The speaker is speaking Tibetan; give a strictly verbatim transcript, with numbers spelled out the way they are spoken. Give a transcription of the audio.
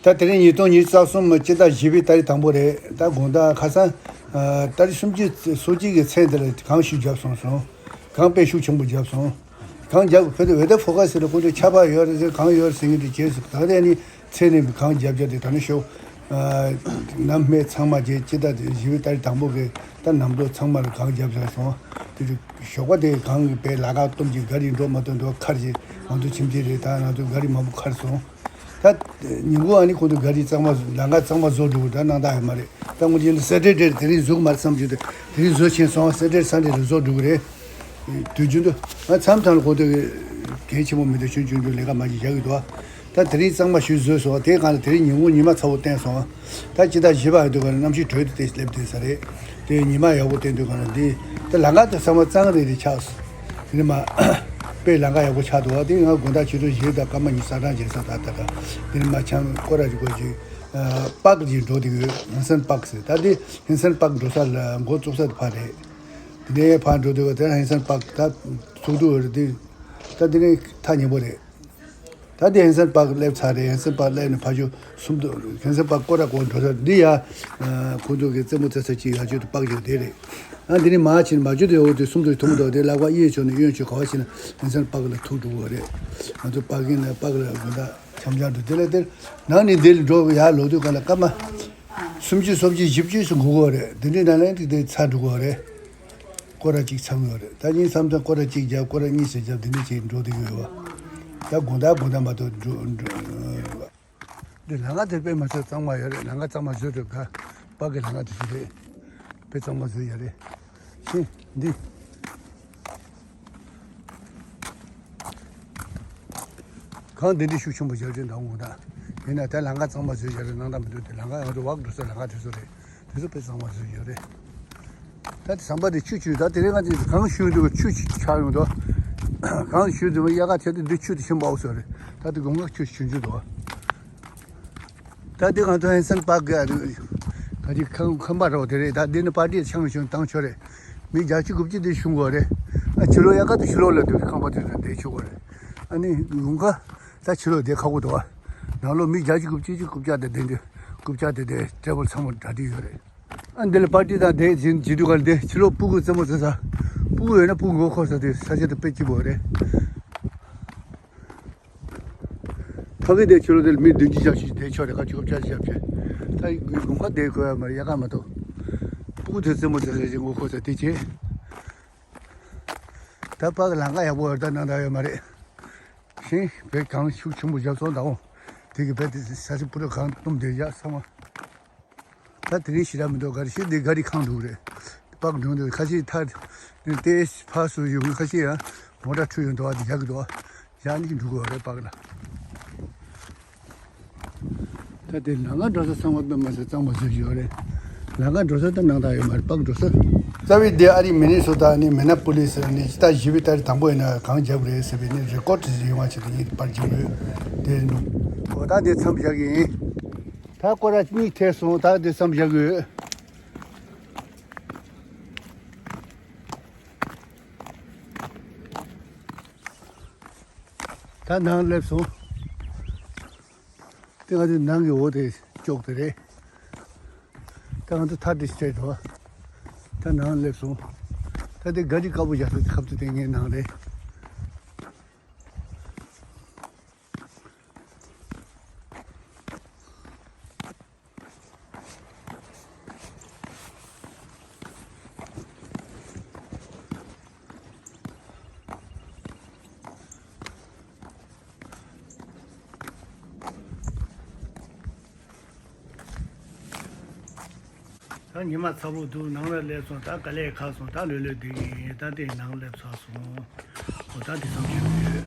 ད་དེ་རིང་ཉིས་སྟོང་ཉི་ཤུ་རྩ་གསུམ་སྤྱི་ཟླ་བཞི་པའི་ཏ་རིག་དང་པོ་རེད། ད་དགོང་དག་ཁ་སང་ཨ་ཏ་རིག་སུམ་ཅུ་སོ་གཅིག་གི་མཚན་དེ་ལ་གངས་ཤུགས་བརྒྱབ་སོང་སོང་། གངས་དཔེ་ཤུགས་ཆེན་པོ་བརྒྱབ་སོང་། གངས་བརྒྱབ་བོད་དུ་འོད་ལྡན་ཕོ་ཁ་ཟེར་ལ་ཁོང་ཚོས་ཆར་པ་ཡོད་རེད་ཟེར། གངས་ཡོད་རེད་ཟེར་མཁན་དེ་བྱས་སོང་། ད་ལྟ་ནི་མཚན་ནས་གངས་བརྒྱབ་བརྒྱབ་དེ་ད་ནི་ཤོག་ཨ་གནམ་སྨད་ཚང་མ་བྱས། སྤྱི་ཟླ་བཞི་པའི་ཏ་རིག་དང་པོ་གི་ད་ནམ་གྲོ་ཚང་མ་ལ་གངས་བརྒྱབ་བཞག་སོང་། དེ་དུས་ཞོགས་པ་དེ་གངས་ཀྱི་དཔེ་ལ་ཁ་སྟོབས་ཀྱིས་ག་རེ་འགྲོ་མ་ཐུབ་འགྲོ་ཁར་གྱིས་ང་ཚོ་ཁྱིམ་མཚེས་རེད། ད་ང་ཚོ་ག་རེ་མང་པོ་ཁར་སོང་། ད་ཉིན་གུང་ཨ་ནི་ཁོང་ཚོ་ག་རེ་གཙང་མ་ལམ་ཁ་གཙང་མ་བཟོ་འགྲོ་གི་འདྲ་སྣང་དག་ཡོད་མ་རེད། ད་ངོ་ཅན་སེ་ཏར་ཌེ་དེ་རིང་བཟོ་གི་མ་རེད་བསམ་རྒྱུ་དེ་དེ་རིང་བཟོ་ཕྱིན་སོང་། སེ་ཏར་ཌེ་སན་ཌེ་རེ་བཟོ་འགྲོ་གི་རེད། དུས་རྒྱུན་དུ་ང་མཚམས་མཚམས་ལ་ཁོང་ཚོ་གི་གལ་ཆེན་པོ་མི་འདུག་ཆུང་ཆུང་ཆུང་ལས་ཀ་མ་བྱེད་བཞག་གི་འདུག་ད་དེ་རིང་གཙང་མ་ཞིག་བཟོས་སོང་། དེའི་སྒང་ལ་དེ་རིང་ཉིན་གུང་ཉི་མ་ཚ་བོ་བསྟན་སོང་། ད་ཅི་ད་བཞི་པ་ཡོད་དུས་ག་ལ་གནམ་གཤིས་དྲོད་དེ་སླེབས་བསྡད་ས་རེད། དེ་ཉི་མ་ཡག་པོ་བསྟན་དུས་ག་ལ་འདི་དེ་ལམ་ཁ་དེ་ཚང་མ་གཙང་རེ་རེ་ཆགས་སོང་། དེ་ནི་མ་དཔེ་ལམ་ཁ་ཡག་པོ་ཆགས་འདུག་བ། དེ་ང་དགོང་དག་ཆུ་ཚོད་བཞི་དང་སྐར་མ་ཉི་ཤུ་རྩ་གྲངས་བྱས་ས་ད་ད་ད་དེ་ནི་མ་ཆང་སྐོར་ར་ཅིག་དགོས་ཅིག་པག་ཅིག་འགྲོ་དེ་ཡོད། ཧན་སན་པག་ཟེར། ད་དེ་ཧན་སན་པག་འགྲོ་ས་ལ་འགོ་བཙུགས་ས་དེ་ཕར་རེད། དེ་ནས་ཕར་འགྲོ་དུས་དེ་ཧན་སན་པག་ད་ཚུགས་འདུག་རེད། དེ་ད་དེ་ནས་ཐག་ཉེ་པོ་རེད། ད་དེ་ཧན་སན་པག་སླེབས་ཚར་རེད། ཧན་སན་པག་སླེབས་ནས་ཕར་ཕྱོགས་སུམ་མདོ་ཧན་སན་པག་སྐོར་ར་སྐོར་འགྲོ་ས་འདི་ཡ། ཁོང་ཚོ་གི་རྩེད་མོ་རྩེ་ས་ཅིག་ཡ་ཆོད་དུ་པག་ཡོད་དེ་རེད། ཨ་འདི་ནས་མར་ཕྱིན་མ་ཆོད་དུ་ཡོད་དེ་སུམ་མདོ་ཐུག་མདོ་དེ་ལག་པ་གཡས་ཕྱོགས་ནས་གཡོན་ཕྱོགས་ག་བ་ཕྱིན་ན་ཧན་སན་པག་ལ་ཐུག་འགྲོ་གི་རེད། ང་ཚོ་པག་གིན་ལ་པག་ལ་དགོང་དག་འཆམ་འཆམ་འགྲོ་དེ་ལ་དེར་ནང་ནས་འདི་ལ་འགྲོ་ཡ་ལོག་དུས་ག་ལ་སྐར་མ་སུམ་ཅུ་སོ་བཞི་བཞི་བཅུ་སུ་འགོར་གི་རེད། དེ་འདྲའི་ནང་ལ་དེ་དེ་ཚར་འགྲོ་གི་རེད། སྐོར་ར་གཅིག་ཚང་ཡོད་རེད། ད་ཉིན་མཚམས་མཚམས་སྐོར་ར་གཅིག་བརྒྱབ་སྐོར་ར་གཉིས་སུ་བརྒྱབ་དེ་འདྲ་བྱས་འགྲོ་བསྡད་ཀྱི་ཡོད་པ། ད་དགོང་དག་དགོང་དག་མ་གཏོགས་འགྲོ་འགྲོ། འདི་ལམ་ཁ་དེ་དཔེ་མ་ཚད་གཙང་མ་ཡོད་རེད། ལམ་ཁ་གཙང་མ་བཟོས་འགྲོ་ག་པག་གི་ལམ་ཁ་དེ་ཚོ་རེད། དཔེ་གཙང་མ་བཟོས་ཡོད་རེད། ཤིང་འདི། གངས་འདི་འདྲའི་ཤུགས་ཆེན་པོ་བརྒྱབ་ཅིང་འདའ་འོང་ད། ཡིན་ན་དེ་ལམ་ཁ་གཙང་མ་བཟོས་བཞག་རེད། སྣང་དག་མི་འདུག་དེ་ལམ་ཁ་ང་ཚོ་བག་འགྲོ་ས་ལམ་ཁ་དེ་ཚོ་རེད། དེ་ཚོ་དཔེ་གཙང་མ་བཟོས་ཡོད་རེད། ད་དེ་ཟམ་པ་དེ་ཆུ་ཆུ་ད་དེ་རིང་ང་ཚོ་གངས་ཞུ་འདུག་ཆུ་ཆགས་ཡོང་དོ། གངས་ཞུ་འདུག་དབྱར་ཁ་ཆེ་དུས་འདི་ཆུ་དེ་ཆེན་པོ་ཨོ་སོ་རེད། ད་དེ་དགོང་ཁ་ཆུ་ཆུང་ཆུང་འདུག་ད་དེ་ང་ཚོ་ཧན་སན་པག་གི་ག་ཅིག་ཁང་ཁང་པ་རོ་དེ་རེད། ད་དེ་ནི་པར་ཊི་ཆང་བྱུང་བཏང་ཆོག་རེད། མི་བརྒྱ་ཅིག་དགུ་བཅུ་དེ་བྱུང་དགོས་རེད། ཨ་ཕྱི་ལོགས་དབྱར་ཁ་དུ་ཕྱི་ལོགས་ལ་དེ་ཁང་པ་དེ་ཚོ་བསྡད་ཆོག་གོ་རེད། ཨ་ནི་དགུན་ཁ་ད་ཕྱི་ལོགས་བསྡད་ཁག་པོ་འདུག་ནང་ལོགས་མི་བརྒྱ་ཅིག་དགུ་བཅུ་ཅིག་རྐུབ་བཀྱག་དེ་བསྡད་འདུག་རྐུབ་བཀྱག་དེ་དེ་ཊེ་བལ་ཚང་མ་འདྲ་འདྲ་ཡོད་རེད། ཨ་འདི་ལ་པར་ཊི་དང་དེ་བྱེད་བྱེད་དུས་ག་ལ་དེ་ཕྱི་ལོགས་སྤུ་གུ་རྩེད་མོ་རྩེ་ས། སྤུ་གུ་ཡོད་ན་སྤུ་གུ་མགོ་འཁོར་ས་དེ་ས་ཆ་དེ་དཔེ་སྐྱིད་པོ་རེད། ཕ་གི་དེ་ཕྱི་ལོགས་དེ་ལ་མི་བདུན་ཅུ་བརྒྱད་ཅུ་ཞིག་བསྡད་ཆོག་རེད། ཁ་ཆུ་ཁབ་ཆ་ཞབས་ཆེ། ད་ཡི་དགུན་ཁ་བསྡད་དགོས་ཡ་མ་རེད། དབྱར་ཁ་མ་གཏོགས། སྤུ་གུ་དེ་རྩེད་མོ་རྩེ་ས་ཞིག་མགོ་འཁོར་ས་དེ་བྱེད། ད་ཕ་གི་ལམ་ཁ་ཡག་པོ་ཡོད་ད་སྣང་དག་ཡོད་མ་རེད། ཤིང་བལ་གངས་ཤུགས་ཆེན་པོ་བརྒྱབ་སོང་ད་འོང་། དེ་གི་བལ་དེ་ས་ཆ་སྤུ་ར་གངས་བཏུམས་བསྡད་ཡ་ཚང་མ། ད་དེ་རིང་ཞེ་དྲག་མི་འདུག་ག་རེ་ཤི་འདི་ག་རེ་ཁང་འདུག་རེད། པགས་འགྲོ་འདུག་ཁ་ཤས་ཐར། དེ་ཕར་སུ་ཡོང་ཁ་ཤས་ཡང་མོ་ཊ་ཁྲུ་ཡོང་འདུག་ཨ་དེ་རྒྱག་གི་འདུག་ཡང་ནི་འགྲོ་གི་རེད་པགས་ལ། ད་དེ་ལམ་ཁ་འགྲོ་ས་ཚང་མ་དཔེ་མ་ཚད་གཙང་མ་བཟོས་ཡོད་རེད། ལམ་ཁ་འགྲོ་ས་ད་སྣང་དག་ཡོད་མ་རེད། པགས་འགྲོ་ས། རྩ་བའི་དེ་ཨ་རི་མི་ནི་སོ་ཏ་ནི་མེ་ན་པོ་ལིས་ནི་ད་བཞི་པའི་ཏ་རིག་དང་པོ་ཡིན་ན་གང་རྒྱབ་རེད་ཟེར་བའི་ནི་རེ་ཀོར་ཌི་ཡོང་བ་བྱེད་དུ་ཡིན་པར་བྱེད་དགོས་དེ་འདུག་འོ་ད་དེ་མཚམས་བཞག་གི་ཡིན། ད་སྐོར་ར་གཉིས་ཐེབས་སོང་། ད་དེ་མཚམས་བཞག་གི་ཡོད། ད་ནང་སླེབས་སོང་། དེ་ང་ཚོའི་ནང་གི་འོ་དེ་ཅོག་དེ་རེད། ད་ང་ཚོ་ཐར་དེ་སྤྲད་འགྲོ། ད་ནང་སླེབས་སོང་། ད་དེ་ག་རི་དཀར་པོ་བཞག་ས་དེ་ཁབ་ཏུ་དེ་ངའི་ནང་རེད། ད་ཉི་མ་ཚ་པོ་འདུག་ནང་ལ་སླེབས་སོང་། ད་དཀའ་ལས་ཁག་སོང་། ད་ལྷོད་ལྷོད་བསྡད་ཀྱི་ཡིན། ད་དེ་ནང་སླེབས་ཚར་སོང་། འོ་ད་དེ་ཙམ་ཞིག་ཡོད།